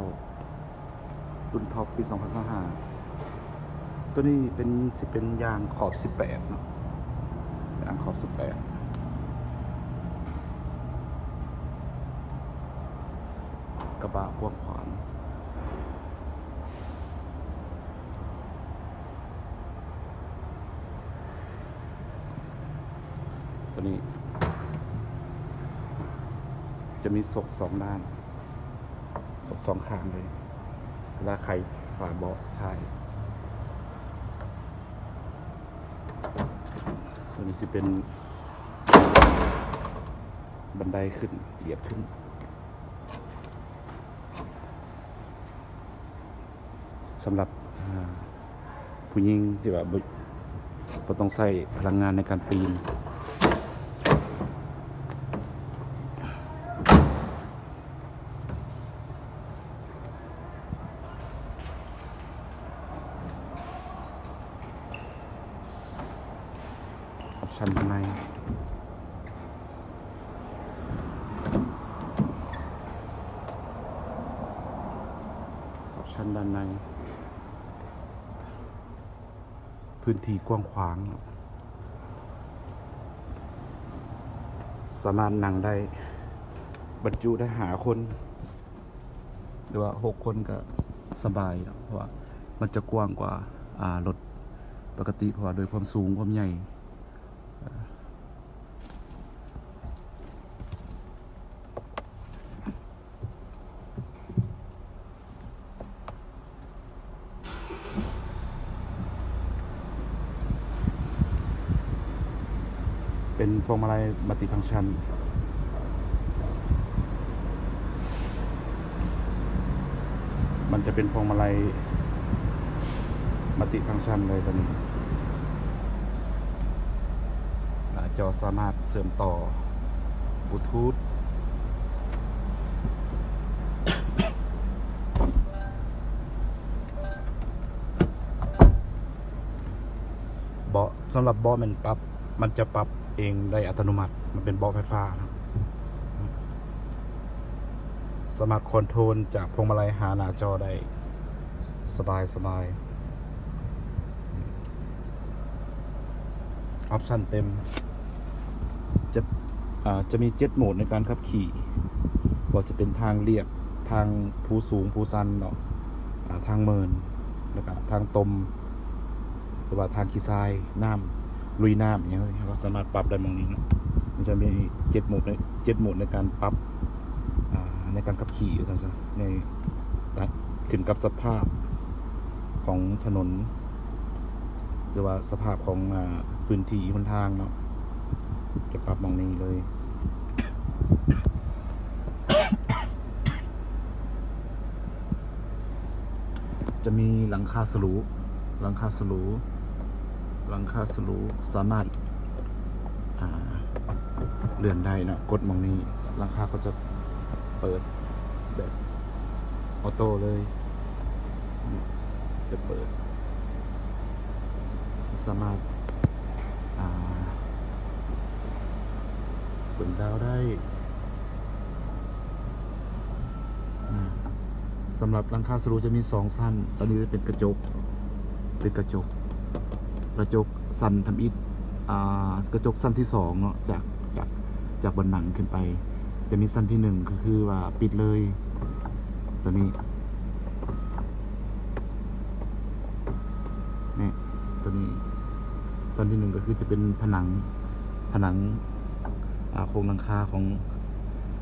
ລຸ້ນທັອບປີສອງພັນຊາວຫ້າ ໂຕນີ້ເປັນ ຊິເປັນຍາງຂອບສິບແປດເນາະ ຍາງຂອບສິບແປດ ກະບະກວ້າງຂວາງ. ໂຕນີ້ຈະມີສົກສອງດ້ານ ສົກສອງຂ້າງເລີຍ ເວລາໄຂຝາເບາະທ້າຍ. ໂຕນີ້ຊິເປັນບັນໄດຂຶ້ນ ລຽບຂຶ້ນ. ສຳລັບ ອ່າ ຜູ້ຍິງທີ່ວ່າບໍ່ ບໍ່ຕ້ອງໃຊ້ພະລັງງານໃນການປີນ. ອອບຊັນຂ້າງໃນ ອອບຊັນດ້ານໃນ ພື້ນທີ່ກວ້າງຂວາງ ສາມາດນັ່ງໄດ້ ບັນຈຸໄດ້ຫ້າຄົນ ຫຼືວ່າຫົກຄົນກະສະບາຍ ເພາະວ່າມັນຈະກວ້າງກວ່າ ອ່າ ລົດປົກກະຕິ ເພາະວ່າໂດຍຄວາມສູງຄວາມໃຫຍ່. ເປັນພວງມາໄລມັນຕິຟັງຊັນ ມັນຈະເປັນພວງມາໄລມັນຕິຟັງຊັນເລີຍໂຕນີ້. ໜ້າຈໍສາມາດເຊື່ອມຕໍ່ບລູທູດ. ເບາະ ສຳລັບເບາະແມ່ນປັບ ມັນຈະປັບເອງໄດ້ອັດຕະໂນມັດ ມັນເປັນເບາະໄຟຟ້າເນາະ ສາມາດຄອນໂທຣນຈາກພວງມາໄລຫາໜ້າຈໍໄດ້ສະບາຍໆ. ອອບຊັນເຕັມ ຈະ ອ່າ ຈະມີເຈັດໂໝດໃນການຂັບຂີ່ ບໍ່ວ່າຈະເປັນທາງລຽບ ທາງພູສູງພູຊັນເນາະ ອ່າ ທາງເມີນ ແລ້ວກະທາງຕົມ ຫຼືວ່າທາງຂີ້ຊາຍ ນ້ຳ ລຸຍນ້ຳ ອີ່ຫຍັງ ເຮົາກໍສາມາດປັບໄດ້ໝ່ອງນີ້ເນາະ. ມັນຈະມີເຈັດໂໝດ ເຈັດໂໝດໃນການປັບ ອ່າ ໃນການຂັບຂີ່ວ່າຊັ້ນຊະ ໃນການ ຂຶ້ນກັບສະພາບຂອງຖະໜົນ ຫຼືວ່າສະພາບຂອງ ອ່າ ພື້ນທີ່ຫົນທາງເນາະ ຈະປັບໝ່ອງນີ້ເລີຍ. ຈະມີຫຼັງຄາສະຫຼູ ຫຼັງຄາສະຫຼູ ຫຼັງຄາສະຫຼູສາມາດ ອ່າ ເລື່ອນໄດ້ເນາະ ກົດໝ່ອງນີ້ ຫຼັງຄາກໍຈະເປີດແບບອໍໂຕ້ເລີຍ ຈະເປີດ ສາມາດ ອ່າ ເບິ່ງດາວໄດ້. ສຳລັບຫຼັງຄາສະຫຼູຈະມີສອງຊັ້ນ ໂຕນີ້ຈະເປັນກະຈົກ ເປັນກະຈົກ ກະຈົກຊັ້ນທຳອິດ ອ່າ ກະຈົກຊັ້ນທີສອງເນາະ ຈາກ ຈາກ ຈາກບ່ອນນັ່ງຂຶ້ນໄປ ຈະມີຊັ້ນທີໜຶ່ງ ກໍຄືວ່າປິດເລີຍ ໂຕນີ້ ນີ້ ໂຕນີ້ ຊັ້ນທີໜຶ່ງກໍຄືຈະເປັນຜະໜັງ ຜະໜັງ ອ່າ ໂຄງຫຼັງຄາຂອງ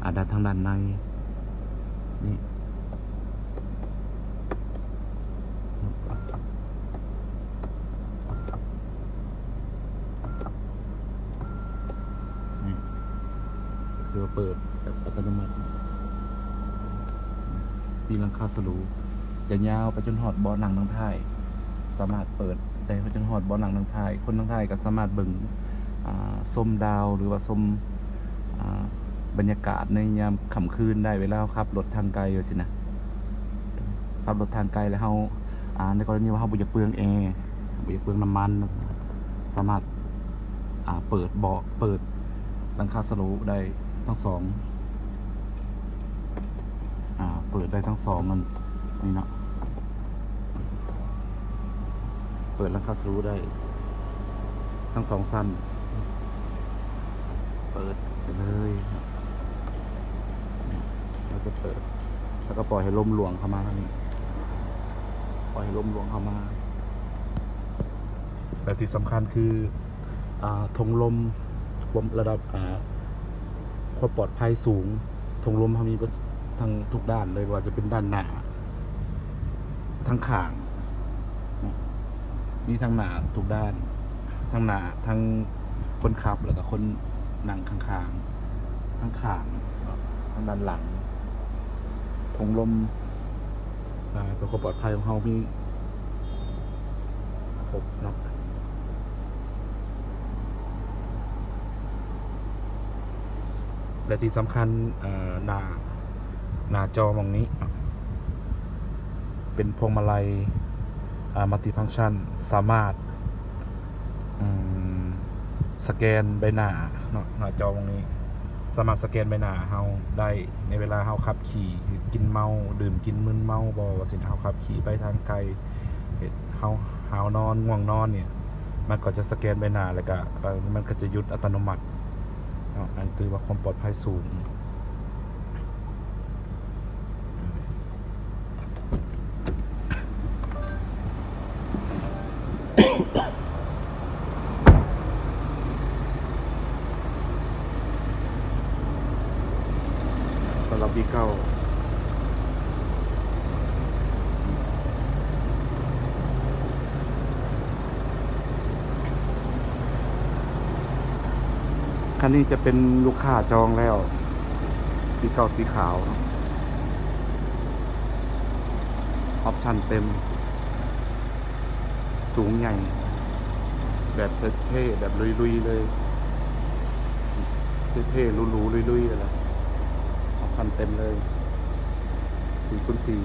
ອ່າ ດ້ານ ທາງດ້ານໃນນີ້ ນີ້ ກໍຄືວ່າເປີດແບບອັດຕະໂນມັດ. ປີຫຼັງຄາສະຫຼູ ຈະຍາວໄປຈົນຮອດເບາະນັ່ງທາງທ້າຍ ສາມາດເປີດໄດ້ໄປຈົນຮອດເບາະນັ່ງທາງທ້າຍ ຄົນທາງທ້າຍກໍສາມາດເບິ່ງ ອ່າ ຊົມດາວ ຫຼືວ່າຊົມ ອ່າ ບັນຍາກາດໃນຍາມຄ່ຳຄືນໄດ້ ເວລາເຮົາຂັບລົດທາງໄກວ່າຊີ້ນະ ຂັບລົດທາງໄກແລ້ວເຮົາ ອ່າ ໃນກໍລະນີວ່າເຮົາບໍ່ຢາກເປືອງແອ ບໍ່ຢາກເປືອງນ້ຳມັນ ສາມາດ ອ່າ ເປີດເບາະ ເປີດຫຼັງຄາສະຫຼູໄດ້ທັງສອງ ອ່າ ເປີດໄດ້ທັງສອງອັນນີ້ເນາະ ເປີດຫຼັງຄາສະລູໄດ້ທັງສອງຊັ້ນ ເປີດໄປເລີຍ ແລ້ວກໍເປີດ ແລ້ວກໍປ່ອຍໃຫ້ລົມຫຼວງເຂົ້າມາທາງນີ້ ປ່ອຍໃຫ້ລົມຫຼວງເຂົ້າມາ ແລະທີ່ສຳຄັນຄື ອ່າ ຖົງລົມ ຄວາມ ລະດັບ ອ່າ ຄວາມປອດໄພສູງ ຖົງລົມເຮົາມີເບິດທັງທຸກດ້ານເລີຍ ບໍ່ວ່າຈະເປັນດ້ານໜ້າ ທັງຂ້າງ ມີທັງໜ້າທຸກດ້ານ ທັງໜ້າ ທັງຄົນຂັບ ແລ້ວກໍຄົນນັ່ງຂ້າງໆ ທັງຂ້າງ ທັງດ້ານຫຼັງ ຖົງລົມ ອ່າ ເພື່ອຄວາມປອດໄພຂອງເຮົາມີຄົບເນາະ ແລະທີ່ສຳຄັນ ເອີ ໜ້າ ໜ້າຈໍໝ່ອງນີ້ເນາະ ເປັນພວງມາໄລ ອ່າ multifunction ສາມາດ ອືມ ສະແກນໃບໜ້າເນາະ ໜ້າຈໍໝ່ອງນີ້ ສາມາດສະແກນໃບໜ້າເຮົາໄດ້ ໃນເວລາເຮົາຂັບຂີ່ ກິນເມົາ ດື່ມກິນມຶນເມົາບໍ່ ວ່າຊັ້ນ ເຮົາຂັບຂີ່ໄປທາງໄກ ເຮັດເຮົາຫາວນອນ ງ່ວງນອນນີ້ ມັນກໍຈະສະແກນໃບໜ້າ ແລ້ວກໍ ເອີ ມັນກໍຈະຢຸດອັດຕະໂນມັດເນາະ ອັນຖືວ່າຄວາມປອດໄພສູງ. ສຳລັບ ວີ ເກົ້າ ຄັນນີ້ຈະເປັນລູກຄ້າຈອງແລ້ວ ສີເກົ່າ ສີຂາວເນາະ ອອບຊັນເຕັມ ສູງໃຫຍ່ ແບບເທ່ໆ ແບບລຸຍໆ ເລີຍ ເທ່ໆ ຫຼູໆ ລຸຍໆ ເລີຍລະ ອອບຊັນເຕັມເລີຍ ສີ່ຄູນສີ່